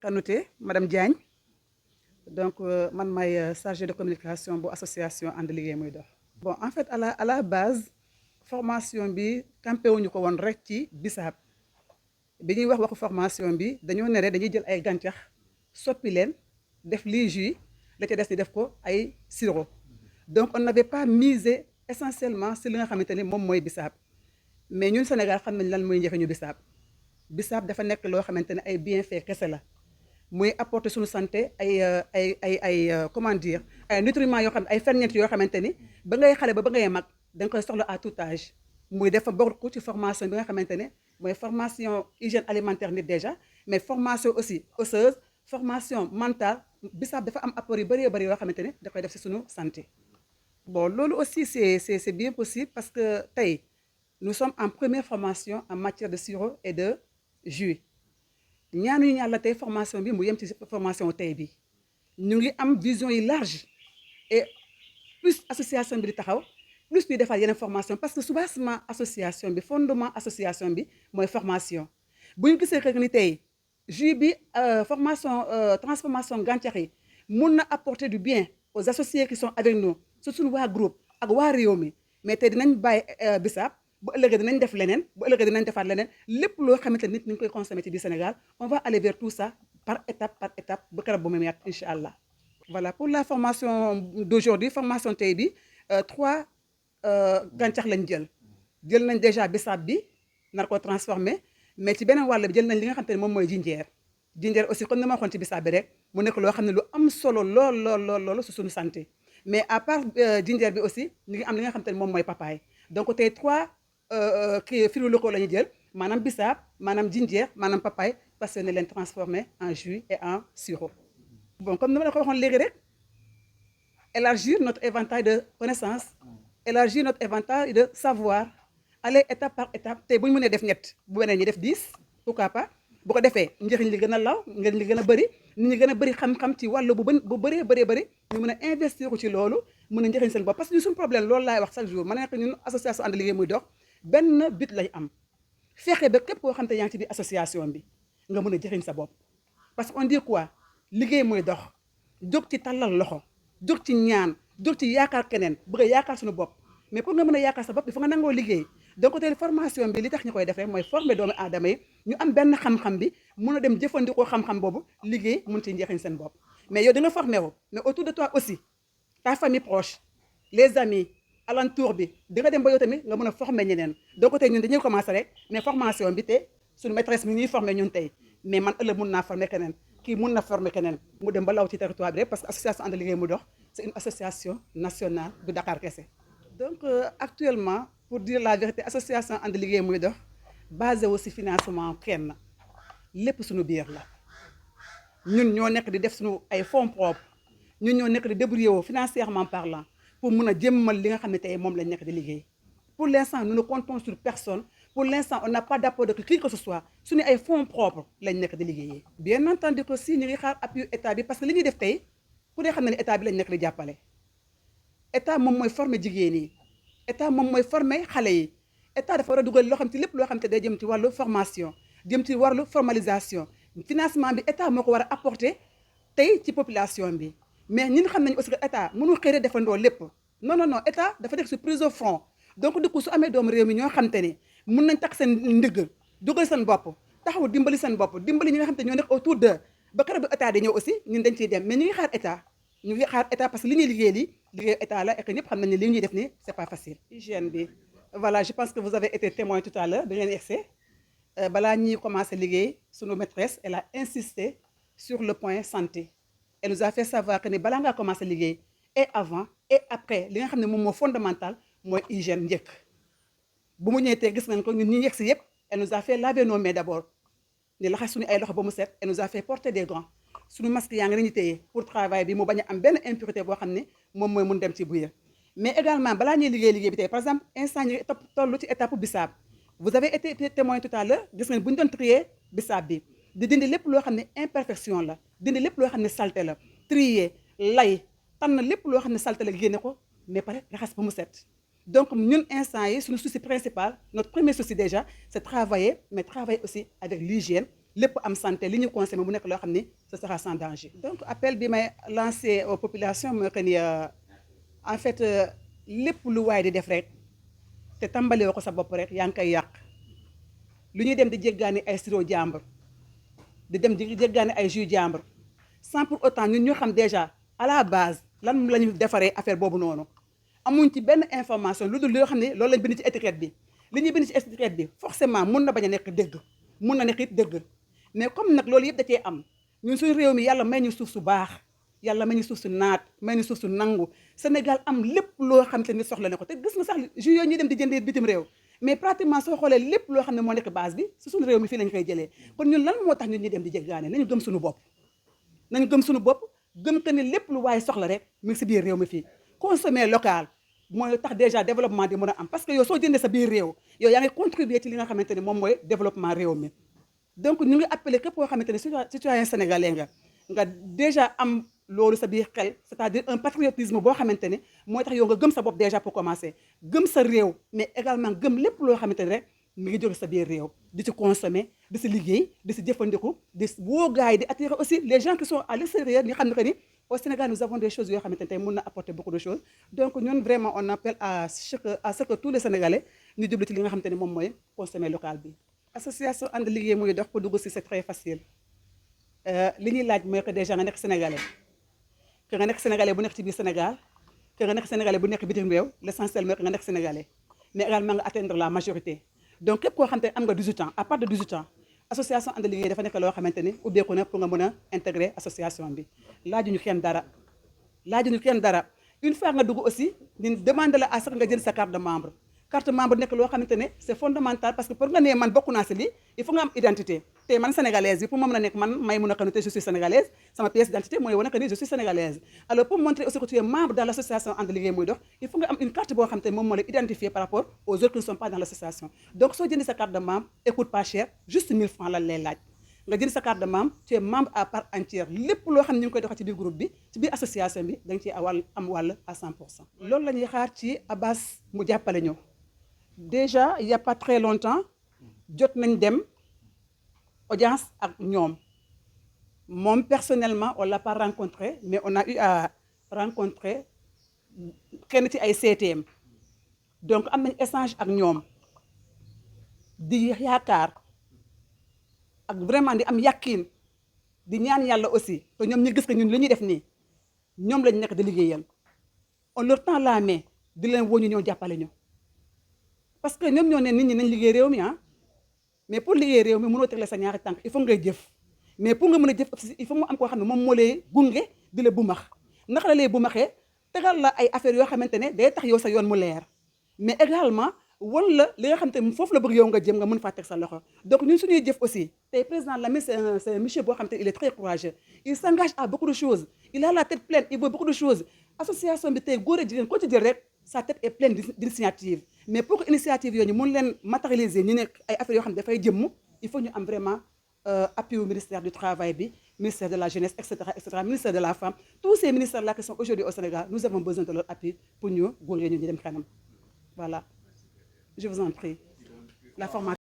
Kanouté madame Diagne donc man may chargé de communication bu association ànd liggéey muy dox. Bon en fait à la base formation bi campé wuñu ko woon rek ci bisaab bi ñuy wax waxu formation bi dañoo nere dañuy jël ay gàncax soppi leen def lii jus la ca des ni def ko ay sirop donc on n'avait pas misé essentiellement si li nga xamante ni moom mooy bisaab mais ñun Sénégal xam nañ lan mooy njëriñu bisaab. Bisaab dafa nekk loo xamante ne ay bienfaits kese la muy apporter suñu santé comment dire ay nutriments yoo xam ne ay ferñeent yoo xamante ni ba ngay xale ba ngay mag da nga koy soxla à tout âge muy dafa bokk ci formation bi nga xamante ne mooy formation hygiène alimentaire nit déjà mais formation aussi osseuse formation mentale bisaab dafa am apport yu bëree bëri yoo xamante ne da koy def si suñu santé. Bon loolu aussi c'est bien possible parce que tey nous sommes en première formation en matière de sirop et de jus ñaanuñu yàlla tey formation bi mu yem ci formation tey bi ñu ngi am vision yi large et plus association bi di taxaw plus ñuy defaat yeneen formation parce que soubassement association bi fondement association bi mooy formation bu ñu gisee que ni tey jus bi formation transformation gàncax yi mun na apporter du bien aux associés qui sont avec nous su suñu waa groupe ak waa réew mi mais tey dinañ bàyyi bisaab bu ëllëgee dinañ def leneen bu ëllëgee dinañ defaat leneen lépp loo xamante nit ñi ngi koy consommer ci biir Sénégal on va aller vers tout ça par étape ba keroog bu mu yàgg incha allah. Voilà pour la formation d'aujourd'hui formation tey bi 3 gàncax lañ jël nañ déjà bisaab bi nar ko transformer mais ci beneen wàll bi jël nañ li nga xamante ne moom mooy jinjeer aussi comme ni ma waxoon ci bisaab bi rek mu nekk loo xam ne lu am solo lool su suñu santé mais à part jinjeer bi aussi ñu ngi am li nga xamante ne moom mooy papaye donc tey 3 fruits locaux la ñu jël maanaam bisaab maanaam jinjeer maanaam papaye parce que ne leen transformer en jus et en sirop. Bon comme ni ma la ko waxoon léegi rek élargir notre éventail de connaissances élargir notre éventail de savoir aller étape par étape tey bu ñu mënee def ñett bu beneen ñi def 10 pourquoi pas bu ko defee njëriñ li gën a law njëriñ li gën a bëri nit ñi gën a bëri xam-xam ci wàllu bu bëree ñu mën a investir ci loolu mën a njëriñ seen bopp parce que ñun suñu problème loolu laay wax chaque jour ma nekk ñun association ànd liggéey muy dox benn but lay am fexe ba képp koo xam te yaa ngi ci biir association bi nga mën a jëriñ sa bopp parce que on dit quoi liggéey muy dox jóg ci tàllal loxo jóg ci ñaan jóg ci yaakaar keneen bëgg a yaakaar suñu bopp mais pour nga mën a yaakaar sa bopp il faut nga nangoo liggéey donc tey formation bi li tax ñu koy def rek mooy former doomu aadama yi ñu am benn xam-xam bi mun a dem jëfandikoo xam-xam boobu liggéey mun ci njëriñ seen bopp mais yow di nga formé wu mais autour de toi aussi ta famille proche les amis alentour bi di nga dem ba yow tamit nga mën a former ñeneen donc tey ñun dañuy commencer rek mais formation bi te suñu maîtresse mi ñuy former ñun tey mais man ëllëg mun naa former keneen kii mun na former keneen mu dem ba law ci territoire bi rek parce que association ànd liggéey mu dox c'est une association nationale du Dakar kese. Donc actuellement pour dire la vérité association ànd liggéey muy dox basé wu ci financement kenn lépp suñu biir la ñun ñoo nekk di def suñu ay fonds propres ñun ñoo nekk di débrouiller wu financièrement parlant pour mun a jëmmal li nga xam ne tey moom lañ nekk di liggéey. Pour l'instant nous ne comptons sur personne pour l'instant on n'a pas d'apport de qui que ce soit suñu ay fonds propres lañ nekk di liggéeyee. Bien entendu que si ñu ngi xaar appui état bi parce que li ñuy def tey ku dee xam ne état bi lañ nekk di jàppale état moom mooy former jigéen yi état moom mooy former xale yi état dafa war a dugal loo xam ci lépp loo xam te day jëm ci wàllu formation jëm ci wàllu formalisation financement bi état moo ko war a apporter tey ci population bi mais ñun xam nañu aussi que état mënul xëy na defandoo lépp non état dafa def sur prise au front donc du coup su amee doomu réew mi ñoo xam te ne mun nañ tax seen ndigg dugal seen bopp taxaw dimbali seen bopp dimbali ñi nga xam te ñoo nekk autour de ba keroog bu état di ñëw aussi ñun dañ ciy dem mais ñu ngi xaar état parce que li ñuy liggéey état la et que ñëpp xam nañ ne li ñuy def nii c'est pas facile. Hygiène bi voilà je pense que vous avez été témoin tout à l'heure bi ngeen egsee balaa ñuy commencer liggéey sunu maîtresse elle a insisté sur le point santé elle nous a fait savoir que ni balaa ngaa commencer liggéey et avant et après li nga xam ne moom moo fondamental mooy hygiène njëkk bu mu ñëwee tey gis nañ ko ñun ñi yegsi yëpp elle nous a fait laver nos mains d'abord ni laxas suñu ay loxo ba mu set elle nous a fait porter des gants suñu masque yaa ngi nañu téye pour travail bi mu bañ a am benn impurité boo xam ne moom mooy mun dem ci biir mais également balaa ñuy liggéey bi tey par exemple instant ñu toll ci étape bisaab vous avez été témoin tout à l'heure gis ngeen bu ñu doon trier bisaab bi di dindi lépp loo xam ne imperfection la dindi lépp loo xam ne saleté la trier lay tànn lépp loo xam ne saleté la génne ko mais pare raxas ba mu set donc ñun instant yi suñu souci principal notre premier souci déjà c'est travailler mais travailler aussi avec l'hygiène lépp am santé li ñu consommé mu nekk loo xam ni ce sera sans danger. donc appel bi may lancé aux populations mooy que ni en fait lépp lu waay di def rek te tàmbalee ko sa bopp rek yaa ngi koy yàq lu ñuy dem di jéggaani ay sirop jàmbur di dem di jéggaani ay jus jàmbur sans pour autant ñun ñu xam déjà à la base lan la ñu defaree affaire boobu noonu amuñ ci benn information lu dul loo xam ne loolu lañ bind ci étiquette bi li ñuy bind ci étiquette bi forcément mun na bañ a nekk dëgg mun na nekk it dëgg mais comme nag loolu yëpp da cee am ñun suñu réew mi yàlla may ñu suuf su baax yàlla may ñu suuf su naat may ñu suuf su nangu Sénégal am lépp loo xam te ni soxla na ko te gis nga sax jus yooyu ñuy dem di jëndee bitim réew mais pratiquement soo xoolee lépp loo xam ne moo nekk base bi si suñu réew mi fii lañ koy jëlee kon ñun lan moo tax ñun ñuy dem di jéggaane nañu gëm suñu bopp nañu gëm suñu bopp gëm que ni lépp lu waaye soxla rek mu ngi si biir réew mi fii consommer local mooy tax déjà développement di mën a am parce que yow soo jëndee sa biir réew yow yaa ngi contribuer ci li nga xamante ne moom mooy développement réew mi donc ñu ngi appelé képp koo xamante ne citoyen sénégalais nga déjà am loolu sa biir xel c'est-à-dire un patriotisme boo xamante ne mooy tax yow nga gëm sa bopp déjà pour commencer gëm sa réew mais également gëm lépp loo xamante ne rek mi ngi jóge sa biir réew di ci consommer di si liggéey di si jëfandiku di woo gars yi di attirer aussi les gens qui sont à l'extérieur ñi xam ne que ni au Sénégal nous avons des choses yoo xamante ne tey mën na apporter beaucoup de choses donc ñun vraiment on appelle à ce que tous les Sénégalais ñu jublu ci li nga xamante ne moom mooy consommer local bi. association ànd liggéey muy dox pour dugg si c'est très facile li ñuy laaj mooy que déjà nga nekk sénégalais que nga nekk sénégalais bu nekk ci biir Sénégal que nga nekk sénégalais bu nekk bitim réew l'essentiel mooy que nga nekk sénégalais mais également nga atteindre la majorité. donc képp koo xamante ne am nga 18 ans à part de 18 ans association ànd liggéey dafa nekk loo xamante ni ubbeeku na pour nga mën a intégrer association bi laajuñu kenn dara une fois nga dugg aussi ñu demande la à ce que nga jël sa carte de membre nekk loo xamante ne c'est fondamental parce que pour nga nee man bokk naa si lii il faut nga am identité te man sénégalaise bi pour ma mën a nekk man may mun a xamante je suis sénégalaise sama pièce d'identité mooy wane que ni je suis sénégalaise alors pour montrer aussi que tu es membre dans l'association ànd liggéey muy dox il faut nga am une carte boo xamante ne moom moo la identifier par rapport aux autres qui ne sont pas dans l'association donc soo jëndee sa carte de membre écoute pas cher juste 1000 francs lan lay laaj nga jënd sa carte de membre tu es membre à part entière lépp loo xam ne ñu ngi koy doxal ci biir groupe bi ci biir association bi da nga ciy am wàll à 100%. loolu la ñuy xaar ci Abass mu jàppale ñu déjà il y a pas très longtemps jot nañ dem audience ak ñoom moom personnellement on l'a pas rencontré mais on a eu à rencontrer kenn ci ay CTM donc am nañ échange ak ñoom di yaakaar ak vraiment di am yàqiin di ñaan yàlla aussi te ñoom ñu gis que ñun li ñuy def nii ñoom lañ nekk di liggéeyal on leur tend la main di leen woo ñu ñëw jàppale ñu parce que ñoom ñoo ne nit ñi nañ liggéey réew mi mais pour liggéey réew mi mënoo tegle sa ñaari tànk il faut ngay jëf mais pour nga mën a jëf aussi il faut mu am koo xam ne moom moo lay gunge di la bumax naka la lay bumaxee tegal la ay affaires yoo xamante ne day tax yow sa yoon mu leer mais également wala li nga xamante ne foofu la bëgg yow nga jëm nga mën faa teg sa loxo donc ñun suñuy jëf aussi tey président Lamine c'est un monsieur boo xamante ne il est très courageux il s'engage à beaucoup de choses il a la tête pleine il veut beaucoup de choses association bi tey góor a jigéen ko ci jël rek sa tête est pleine d'initiative mais pour que initiative yooyu ñu mën leen matérialiser ñu nekk ay affaires yoo xam ne dafay jëmm il faut ñu am vraiment appui au ministère du travail bi ministère de la jeunesse et cetera ministère de la femme tous ces ministères là qui sont aujourd'hui au Sénégal nous avons besoin de leur appui pour ñu gunge ñu dem kanam voilà je vous en prie la formation